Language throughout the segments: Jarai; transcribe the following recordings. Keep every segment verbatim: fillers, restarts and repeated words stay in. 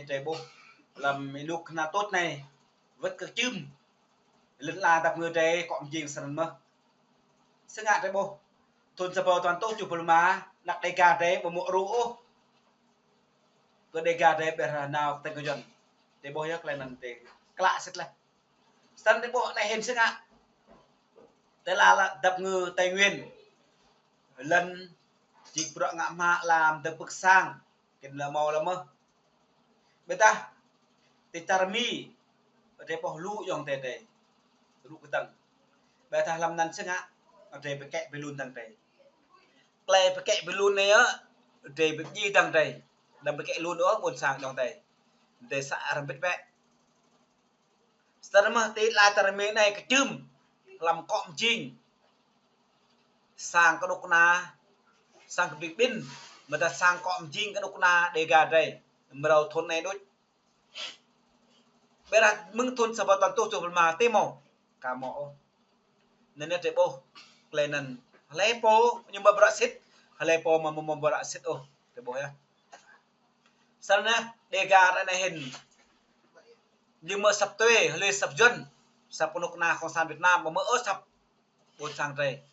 Drei ƀuh lăm ênuk kơnuk kơna tuč anai, wơ̆t kơ čưm lŏn ala dăp ngơ drei kŏ mjing sơnăn mơh. Sĭt ngă drei ƀuh thŭn sa rơbâo tuan tuh čuh pơlma, anăk Dega drei ƀu mŭk rŭ ôh. Kơ Dega drei ƀiă nao tơng kơ Yuăn. Drei ƀuh yơh klei anăn drei klă sĭt leh. Sơnăn drei ƀuh anai hĭn sĭt ngă. Tơlơi dăp ngơ Tây Nguyên. Lŏn jing bruă ngă mă lăm dơ̆ng pơ̆k sang. Kĭn lơ mâo lơ mơh. Ƀiădah ti čar Mi, drei ƀuh lu ayŏng adei drei rŭ kơtang. Ƀiădah lăm anăn sĭt ngă, drei pơkĕ pơlun dơ̆ng drei. Klei pơkĕ pơlun anai yơh, drei pơdjai dơ̆ng drei. Đăm pơkĕ lun ôh ƀuôn sang ayŏng adei. Drei sa arăng bĭt bĕ. Sơnăn mơh ti ala čar Mi anai kơ čưm lăm kŏ mjing sang kơnuk kơna, sang kơbĭng ƀĭn, mơ̆ ta sang kŏ mjing kơnuk kơna Dega drei mrâo thŭn anai đôč. Ƀiădah mơ̆ng thŭn sa rơbâo tuan tuh čuh pơlma ti mâo, ka mâo ôh. Anăn drei ƀuh klei anăn hlei pô ñu mă bruă sĭt, hlei pô mă mâo bruă sĭt ôh, drei ƀuh yơh. Sơnăn Dega anai hĭn. Ñu mă săp tui, hlơi săp Yuăn, săp kơnuk kơna Cộng sản Việt Nam, ƀu mă ôh săp ƀuôn sang drei.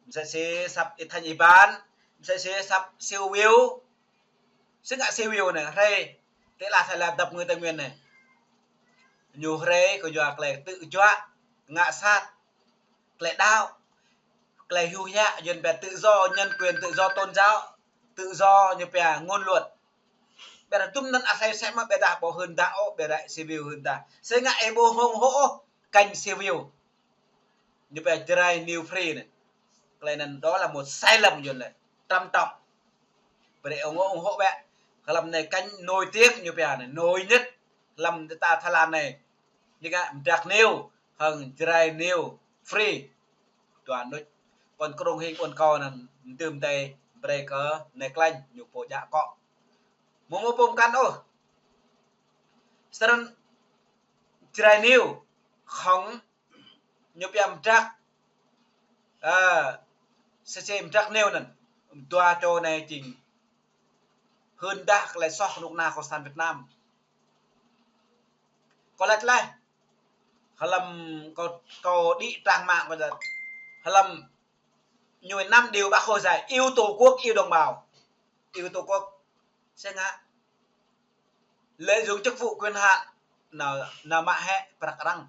Msĕ si săp Y Thanh Y Ban, msĕ si săp Siu Wiu. Sĭt ngă Siu Wiu anai, hrơi, ti ala tơlơi dăp ngơ Tây Nguyên anai. Ñu hrơi kơ yua klei ktư̆ juă, ngă sat, klei đăo, klei hyu hiă, Yuăn pia tự do, nhân quyền, tự do tôn giáo, tự do ñu pia ngôn luận. Ƀiădah dŭm anăn asei mơsĕ mơh, ƀiădah ƀu hưn dah ôh, ƀiădah Siu Wiu hưn dah. Sĭt ngă ih ƀu ủng hộ ôh kênh Siu Wiu. Ñu pia Jrai New Free anai. Klei anăn đó là một sai lầm Yuăn lĕ. Trầm trọng. Brei ủng hộ, ủng hộ bĕ. Hlăm anai kênh nổi tiếng ñu pia anai, nổi nhất. Hlăm ta Thái Lan anai. Ñu ngă Mdrak New, hăng Jrai New Free. Dua anŭn. Kŏn krông hing ƀuôn kâo anăn, mdưm tê, brei kơ anai klei ñu pô djă kŏ. Mơ̆ mơ̆ pô mkăn ôh. Sơnăn Jrai New, khŏng ñu pia Mdrak, ơ, sĭt si Mdrak New anăn, dua čô anai jing hưn dah klei soh kơnuk kơna Cộng sản Việt Nam. Kâo lač leh, hlăm kâo, kâo đĭ trang mạng kâo lač, hlăm ñu năm điều Bác Hồ dạy, yêu Tổ quốc, yêu đồng bào. Yêu Tổ quốc. Sĭt ngă, lợi dụng chức vụ quyền hạn, nao, nao mă hĕ prăk arăng.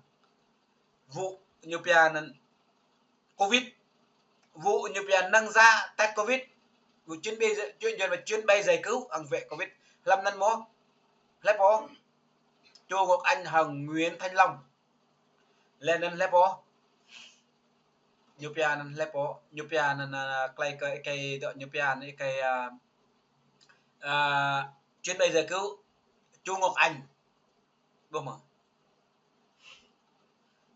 Vụ ñu pia anăn covid, vụ ñu pia năng giả test covid, vụ chuyến bay, chuyến, chuyến bay giải cứu, hăng vệ covid. Hlăm anăn mơ̆, hlei pô? Chu Ngọc Anh hăng Nguyễn Thanh Long. Leh anăn hlei pô? Ñu pia anăn hlei pô? Ñu pia anăn, anăn, klei kơ, klei dŏ ñu pia anăn klei, ơ, ơ, chuyến bay giải cứu Chu Ngọc Anh. Ƀuh mơ̆?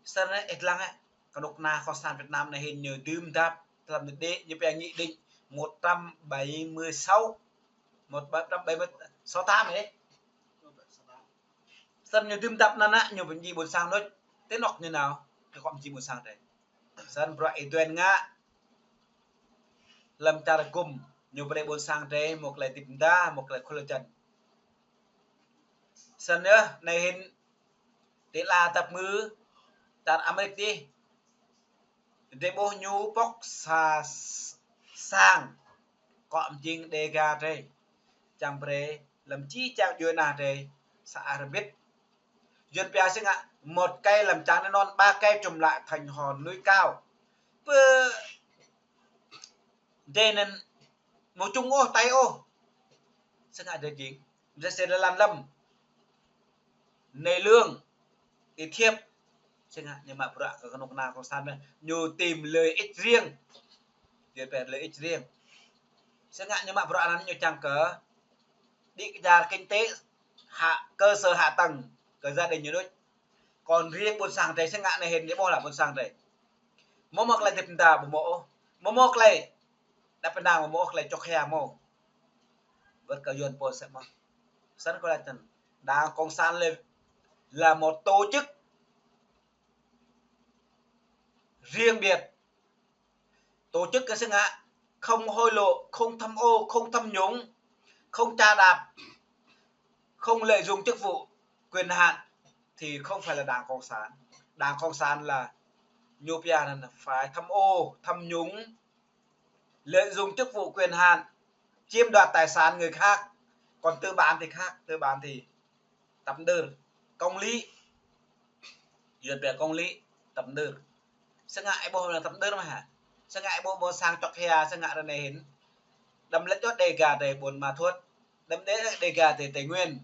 Sơnăn anai ih lăng ơ, kơnuk kơna Cộng sản Việt Nam anai hĭn ñu dưm dăp, tlam ñu đĭ, ñu pia nghị định một trăm bảy mươi sáu. Một trăm bảy mươi sáu tám anai. Sơnăn ñu dưm dăp anăn ơ, ñu pơmjing ƀuôn sang đôč. Ti anŏ ñu nao, kơ kŏ mjing ƀuôn sang drei. Sơnăn bruă Y Duên ngă. Hlăm čar gŭm, ñu brei ƀuôn sang drei, mâo klei dĭp mda, mâo klei khul jăn. Sơnăn yơh, anai hĭn, ti ala dăp ngơ, čar Amêrik dih. Drei ƀuh ñu pŏk sa, sang, kŏ mjing Dega drei. Čang brei, lăm či čang djuê ana drei, sa arăng bĭt. Yuăn pia sĭt ngă, một cây làm chắn nên non, ba cây trùm lại thành hòn núi cao. Pơ, drei anăn, mâo čŭng ôh, tơi ôh. Sĭt ngă drei jing. Drei sĭt lăn lăm. Anei lương, Y Thiệp. Sĭt ngă ñu mă bruă kơ kơnuk kơna Cộng sản anăn. Ñu tìm lợi ích riêng. Yuăn pia lợi ích riêng. Sĭt ngă ñu mă bruă anăn ñu čang kơ đĭ kơ čar kinh tế, hạ, cơ sở hạ tầng kơ gia đình ñu đôč. Kŏn riêng ƀuôn sang drei sĭt ngă anai hĭn ñu ƀuh lă ƀuôn sang drei. Mâo mâo klei dĭp mda ƀu mâo ôh. Mâo mâo klei đăp pơnang ƀu mâo ôh, klei čŏk hia mâo. Wơ̆t kơ Yuăn pô sĕ mơh. Sơnăn kâo lač anăn. Đảng Cộng sản là, là một tổ chức riêng biệt. Tổ chức kơ sĭt ngă, không hối lộ, không tham ô, không tham nhũng, không chà đạp, không lợi dụng chức vụ quyền hạn thì không phải là Đảng Cộng sản. Đảng Cộng sản là ñu pia anŭn phải tham ô, tham nhũng, lợi dụng chức vụ quyền hạn, chiếm đoạt tài sản người khác. Còn tư bản thì khác, tư bản thì tơpơđơr, công lý. Yuan pia công lý, tơpơđơr. Sơngă ih ƀuh anŭn tơpơđơr mơ̆ hă? Sơngă ih ƀuh ƀôn sang čŏk hia, sơngă ră anai hĭn. Đăm lĕ čŏk Đêga tơ Buôn Ma Thuột. Đăm lĕ Đêga tơ Tây Nguyên.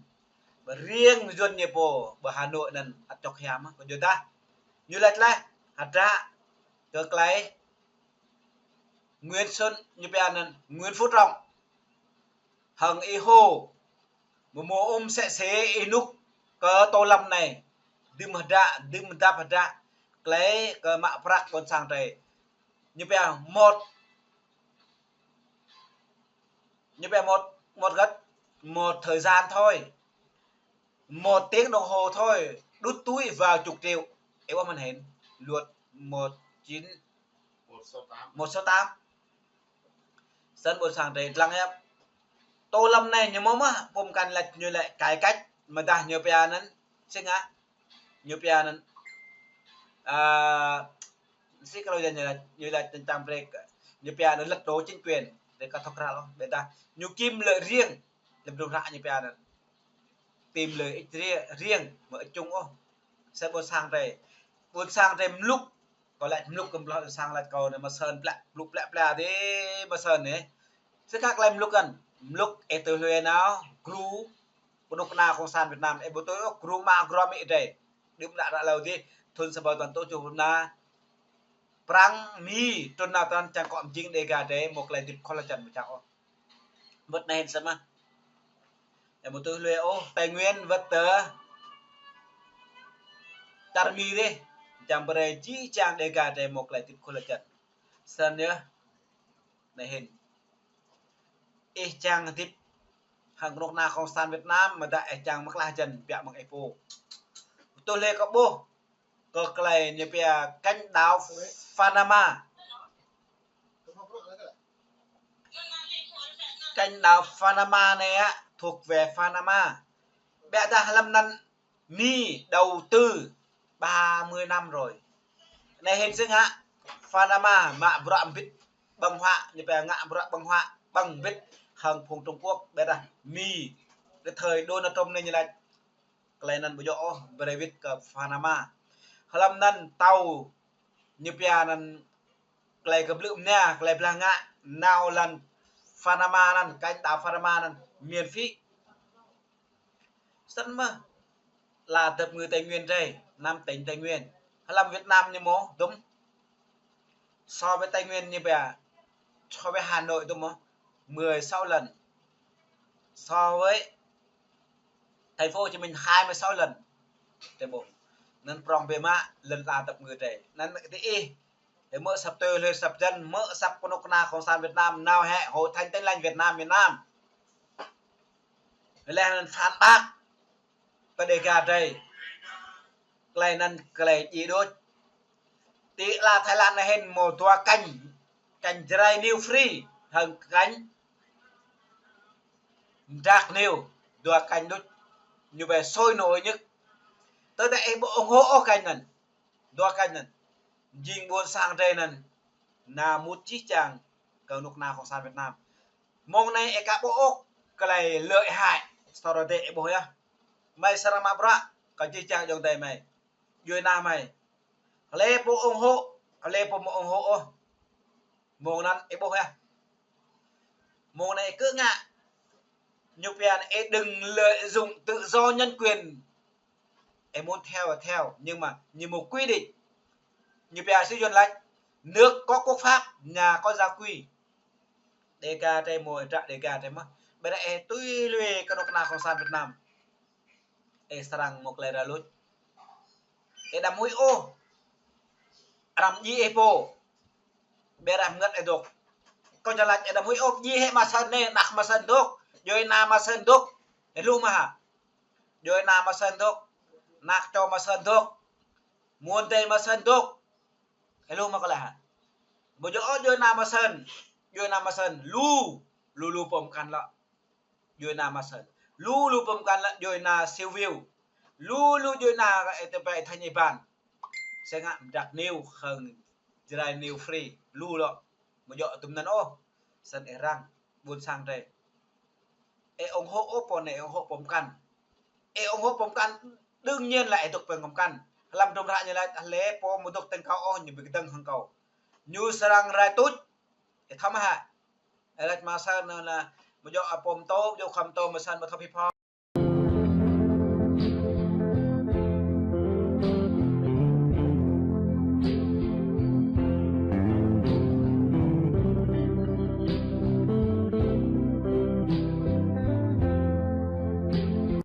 Ƀơ riêng Yuan ñu pô, ƀơ Hà Nội anŭn ăt čŏk hia mơ̆, kơ yua dah. Ñu laĭ laih, hơdră, kơ tơlơi Nguyễn Xuân, ñu pia anŭn Nguyễn Phú Trọng. Hăng ih hô, mơ̆ mơ̆ ôm sĕ sĕ ih nŭk kơ Tô Lâm anai. Đưm hơdră, đưm dăp hơdră. Tơlơi kơ mă prăk ƀôn sang tơ. Ñu pia một, ñu pia một, một găt, một thời gian thôi. Một tiếng đồng hồ thôi, đút túi vào chục triệu. Ih ƀuh mơ̆n hĭn. Luật một chín, một sáu tám. Sơnă ƀôn sang tơ lăng yơh. Tô Lâm anai ñu mơ̆ mơ̆, pơm kăn laĭ ñu laĭ cải cách, mơ̆ dah ñu pia anŭn, sơngă. Ñu pia anŭn, a, sĭt kơ lu ñu laĭ, ñu laĭ tơ̆ng tơ̆ng brek, ñu pia anŭn lật đổ chính quyền, brek kơ thŏk ră lu, ƀôdah ñu kiếm lợi riêng, lĕ ƀu ră ñu pia anŭn. Tìm lợi ích ria-, riêng, mơ̆ ih čung ôh. Sơnă ƀôn sang tơ. Ƀôn sang tơ mlŭk, kâo laĭ mlŭk kơ ƀôn sang laĭ kâo anai mơsơn plă, mlŭk plă plă dih, mơsơn anai. Sơkă tơlơi mlŭk anŭn, mlŭk ih tui hlue nao, gru, kơnuk kơna Cộng sản Việt Nam, ih ƀu tui ôh, gru mă gru amĭ tơ. Đưm đă ră lu dih, thun sa ƀơ̆ tuăn tơjuh pơna. Prăng Mi, trŭn nao tơnăn čang kŏ mjing Đêga tơ, mơ̆ tơlơi hơdip khŏl hơjăn ƀu čang ôh. Wơ̆t anai hĭn sơmah. Ih ƀu tui hlue ôh, Tây Nguyên wơ̆t tơ čar Mi dih. Čang brơi či čang Đêga tơ mơ̆ tơlơi hơdip khŏl hơjăn. Sơnă yơh. Anai hĭn. Ih čang hơdip hăng kơnuk kơna Cộng sản Việt Nam, mơ̆ dah ih čang mơklah hơjăn biă mơ̆ng ih pô. Tui hlue kơ ƀuh. Kơ tơlơi ñu pia cánh đảo Panama. Cánh đảo Panama anai á, thuộc về Panama. Ƀôdah lăm anŭn Mi đầu tư ba mươi năm rồi. Anai hĭn sơngă, Panama mă bruă ƀĭt ƀơ̆ng huă, ñu pia ngă bruă ƀơ̆ng huă, ƀơ̆ng ƀĭt hăng phung Trung Quốc, ƀôdah Mi. Kơ thời Donald Trump anai ñu laĭ. Tơlơi anŭn ƀu djơ̆ ôh, brơi wĭt kơ Panama. Lăm anŭn tâo ñu pia anŭn tơlơi kơ blư̆ mơnia, tơlơi blah ngă, nao lăm Panama anŭn, cánh đảo Panama anŭn, miễn phí. Sơnă mơ̆, la dăp ngư Tây Nguyên tơ, năm tỉnh Tây Nguyên. Lăm Việt Nam ñu mơ̆, dŭm. So với Tây Nguyên ñu pia, so với Hà Nội dŭm mơ̆, mười sáu lần. So với thành phố Hồ Chí Minh hai mươi sáu lần. Tơ ƀuh. Anŭn prong biă mă, lŏn la dăp ngư tơ. Anŭn mơ̆ kơ tơ ih. Ih mơ̆ săp tui hlue săp hơjăn, mơ̆ săp kơnuk kơna Cộng sản Việt Nam, nao hĕ Hội Thánh Tin Lành Việt Nam miền Nam. Laih anŭn phản bác kơ Đêga tơ. Tơlơi anŭn tơlơi djai đôč. Ti la Thái Lan anai hĭn mơ̆ dua kênh, kênh Jrai News Free, hăng kênh Mdrak News, dua kênh đôč. Ñu ƀai sôi nổi nhất. Tơdah ih ƀu ủng hộ ôh kênh anŭn. Dua kênh anŭn. Jing ƀôn sang tơ anŭn. Nao mŭt čih čang kơ kơnuk kơna Cộng sản Việt Nam. Mơ̆ng anai ih aka ƀuh ôh tơlơi lợi hại. Sơtô rơdê̆ ih ƀuh yơh. Mơi srăng mă bruă kơ čih čang ayŏng adơi mơi. Djuai ana mơi. Hlơi pô ủng hộ, hlơi pô ƀu ủng hộ ôh. Mơ̆ng anŭn ih ƀuh yơh. Mơ̆ng anai ih kơ ngă. Ñu pia ih đừng lợi dụng tự do nhân quyền. Ih muốn theo là theo, nhưng mà ñu mơ̆ quy định. Ñu pia sĭt Yuan laĭ, nước có quốc pháp, nhà có gia quy. Đêga tơ mơ̆, ih tră Đêga tơ mơ̆. Ƀôdah ih tui lui kơnuk kơna Cộng sản Việt Nam. Ih srăng mơ̆ tơlơi ra luč. Ih đăm huĭ ôh. Anăm djai ih pô. Ƀôdah mơngăt ih dŏ. Kâo čang laĭ ih đăm huĭ ôh, djai hĕ Ma Sơn anai, anak Ma Sơn dŏ. Djuai ana Ma Sơn dŏ. Ih hluh mơ̆ hă? Djuai ana Ma Sơn dŏ. Anak čô Ma Sơn dŏ. Muôn adơi Ma Sơn dŏ. Ih hluh mơ̆ kâo laĭ hă? Ƀu djơ̆ ôh djuai ana Ma Sơn. Djuai ana Ma Sơn lu, lu lu pơm kăn lŏ. Djuai ana Ma Sơn. Lu lu pơmkăn lĕ djuai ania siu view. Lu lu djuai ania ơi tơpai tha nhai ban. Sĕ ngă mơdrăk niu hăng Jrai Niu Free. Lu lŏ. Mơ̆ djơ̆ tơm anŭn ôh. Săn ih răng. Ƀôn sang drei. Ih ủng hộ ôh pô anai, ih ủng hộ pơmkăn. Ih ủng hộ pơmkăn. Đương nhiên là ih dŏ pơmkăn. Hlăm tơm hră ñu laĭ, hlơi pô mơ̆ dŏ tơng kâo ôh, ñu ƀu kơdơ̆ng hăng kâo. Ñu srăng rai tuč. Ih thâo mơ̆ hă? Ih laĭ mă săn anŭn, mơ̆ djơ̆ apôm tô, djơ̆ khăm tô, mơ̆ săn mơ̆ thâo phi pho.